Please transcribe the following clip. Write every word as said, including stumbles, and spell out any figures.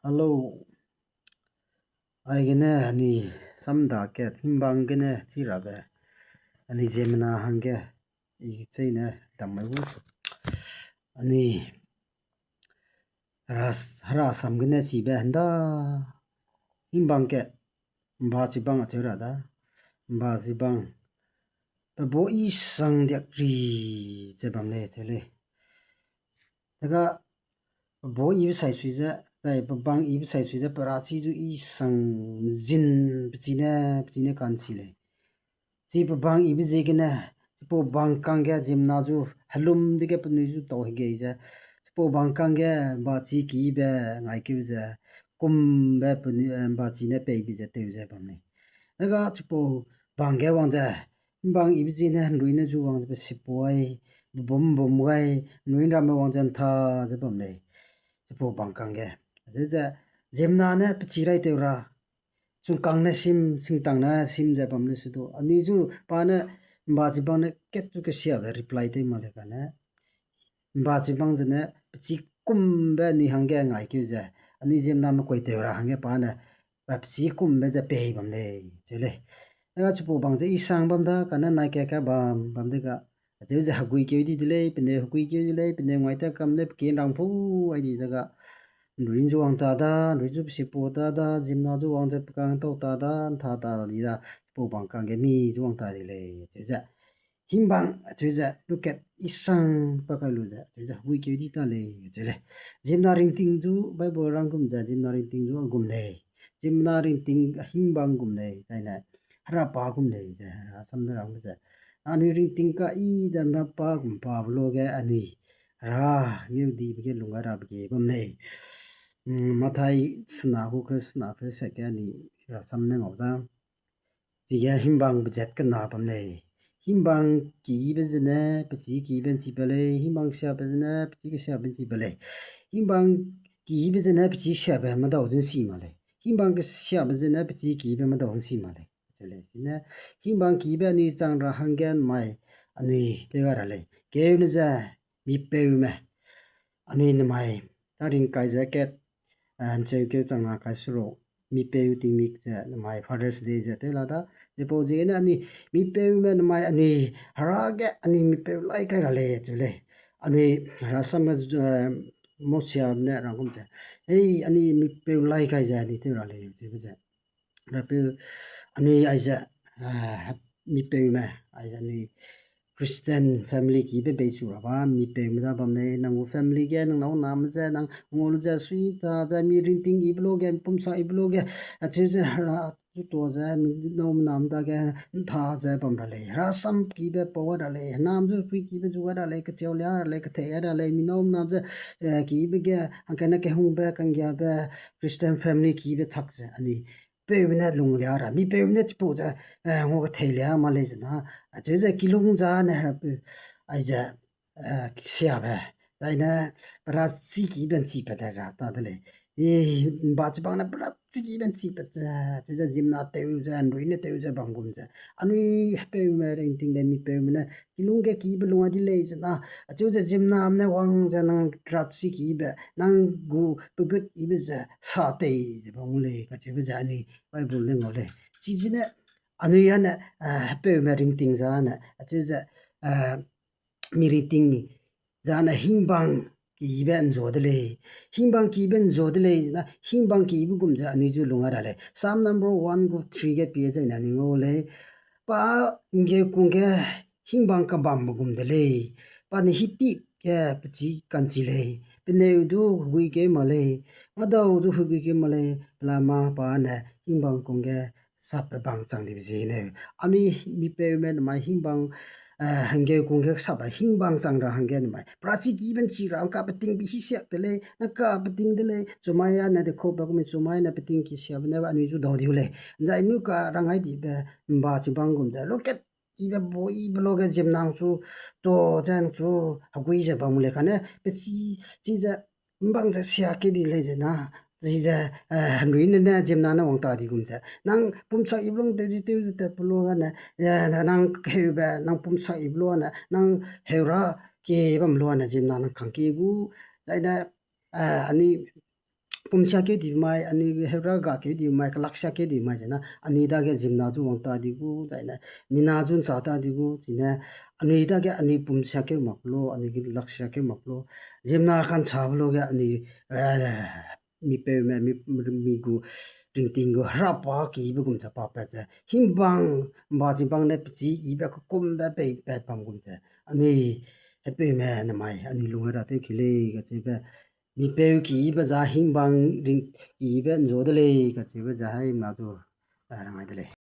Hello. Aigene anui samda kat himbang gene chi rabe, anui ziemmena hangge i cheîne dammai gu. Anui hera, hera sam gene chibe henda himbang ge mba chibang acheu ra da, mba chibang pe bo i sang diak ri ze bam lei cheu lei. Dega pe bo ibe sai sui ze, zai pe bang ibe sai sui ze, pe rachi zu i sang zin pechine, pechine ka'nchi lei. Chi pe bang ibe ziegene, chipau bang kangge ziemmena zu helum dege penui zu tau hegei ze, chipau bang kangge mba chi kibe ngaikeu ze, kumbe penui, eh, mba chi ne peibi ze tew ze bam lei. Dega chipau bang ge wang ze, bang ibe ziegene henrui ne zu wang ze pe sipau ai, bebum bum gai, henrui ramme wang ze ntha ze bam lei. Chipau bang kangge. Acheu ze, ziemmena ne pechi rai tew ra, chungkang ne sim, singtang ne sim ze bam lei su du. Anui zu pa ne, mba chibang ne kat zu kesiabe reply tew mak lei kane. Mba chibang zene, pechi kumbe anui hangge ngaikeu ze, anui ziemmename kuai tew ra hangge pa ne, pa pechi kumbe ze pei bam lei, cheu lei. Dega chipau bang ze i sang bam da, kane nai ka ka bam, bam dega, acheu ze heguikeu di de lei, peneu heguikeu di lei, peneu ngai ta kam lei, pe ki nrang pu ai di dega, nrui nzu wang ta da, nrui zu pe sipau ta da, ziemmena zu wang ze pe kang tau ta da, ntha ta di da, chipau bang kangge mi zu wang ta di lei, cheu ze. Himbang acheu ze, lukat i sang pa kai lu ze, acheu ze, heguikeu di ta lei, cheu lei. Ziemmena ringting zu, Bible rang gum ze, ziemmena ringting zu a gum lei. Ziemmena ringting himbang gum lei, zaine, hera pa gum lei, ze, hera sam ne rang ze. Anui ringting ka i ze, hera pa gum pa be lo ge anui, hera ngeu dibe ge lung gai rabe ge bam lei. Mathai sena gu keu sena keu se ge anui, hera sam ne ngau da. Chige himbang bezat kena bam lei. Himbang kibe zene, pechi kibe nchi ba lei. Himbang kesiabe zene, pechi kesiabe nchi ba lei. Himbang kibe zene, pechi kesiabe medau ze nchi mak lei. Himbang kesiabe zene, pechi kibe medau nchi mak lei. Cheu lei, chine, himbang kibe anui chang ra hangge mai anui tew gai ra lei. Keune ze, mipeume. Anui nemai, ta ringkai ze kat, eh, ncheukeu chang na kai suro, mipeu tingmik ze nemai Father's Day ze tew la da, zepau ziegene anui, mipeume nemai anui, hera ge anui mipeu lai kai ra lei, cheu lei. Anui, hera sam, eh, Mosia ne rang gum ze, hei, anui mipeu lai kai ze anui tew ra lei, cheube ze. Rapeu, anui aize, eh, mipeume, aize anui Christian family kibe beichu ra ba, mipeume da bam lei, nang gu family ge, nang nâu name ze, nang ngau lu ze, sui ta ze, mi ringting ibe lo ge, pumsa ibe lo ge, acheu ze, hera zu tuâ ze, mi nâu nam dage, ntha ze bam ra lei, hera sam kibe pau gai ra lei, henam zu pui kibe zu gai ra lei, kecheu lia ra lei, kethei ra lei, mi nâu nam ze, eh, kibe ge, hangkane kehungbe, kanggiabe, Christian family kibe tak ze, anui, peume ne lunglia ra, mipeume ne chipau ze, eh, ngau kethei lia ma lei zena, acheu ze kilung zane, rapeu, aize, eh, siabe, zaine, pe rachi kibe nchi pat de ra ta de lei. Eh, mba chibang ne pe rachi kibe nchi pat ze, acheu ze ziemmena tew ze, nrui ne tew ze bam gum ze. Anui hepeume ringting de mipeume ne, kilung ge kibe lung a di lei zena, acheu ze ziemmename ne wang ze nang rachi kibe, nang gu pegut ibe ze sa tei ze bam lei, kacheube ze anui Bible ne ngau lei. Chizene, anui ane, eh, hepeume ringting zane, acheu ze, eh, mi ringting zane hingbang kibe nzua de lei. Hingbang kibe nzua de lei, na hingbang kibe gum ze anui zu lung a ra lei. Psalm number one gu three ge pie zaine anui ngau lei. Pa ngeukung ge hingbang kabambe gum de lei. Pa ne hiti ge pechî ka'nchi lei. Peneu du heguikeu mak lei. Madau du heguikeu mak lei. Pelama pa ne hingbang kung ge sapbe bang chang dibe ziegene. Anui mipeume nemai hingbang, eh, hengeukung ge sapbe hingbang chang ra hangge nemai. Pe rachi kibe nchi ra, ngka peting bi hisiak de lei, ngka peting de lei, chumai ane de khop ba gum chumai ne peting kisiabe ne anui zu dau diu lei. Zai nu ka rangai dibe mba chibang gum ze, lukat ibe bo ibe lo ge ziemmenang chu, to zeng chu, hegui ze bam lei kane, pechî, chize, mbang ze sia ke di lei zena, chize, eh, henrui ne ne ziemmena ne wang ta di gum ze. Nang pumsak ibe lung tew di tew ze tat pe lu ane, eh, nang heube, nang pumsak ibe lu ane, nang heu ra ke bam lu ane ziemmena nang kangke gu, zaine, eh, anui, pum sia keu di mai, anui hera ga keu di mai, kelak sia keu di mai zene, anui dage ziemmena zu wang ta di gu, zaine, mina zu nsa ta di gu, zine, anui dage anui pum sia keu mak lo, anui ge lak sia keu mak lo, ziemmena kansa be lo ge anui, eh, mipeume, mi, mi gu, ringting gu, hera pa kibe gum ze pa pat ze, hingbang, mba zi bang ne pechî ibe kekumbe pei pat bam gum ze, anui, hepeume nemai, anui lung ra tew ki lei, kacheube, mipeu kibe za hingbang ring kibe nzo de lei, kacheube ze hai mna du, eh, rangai de lei.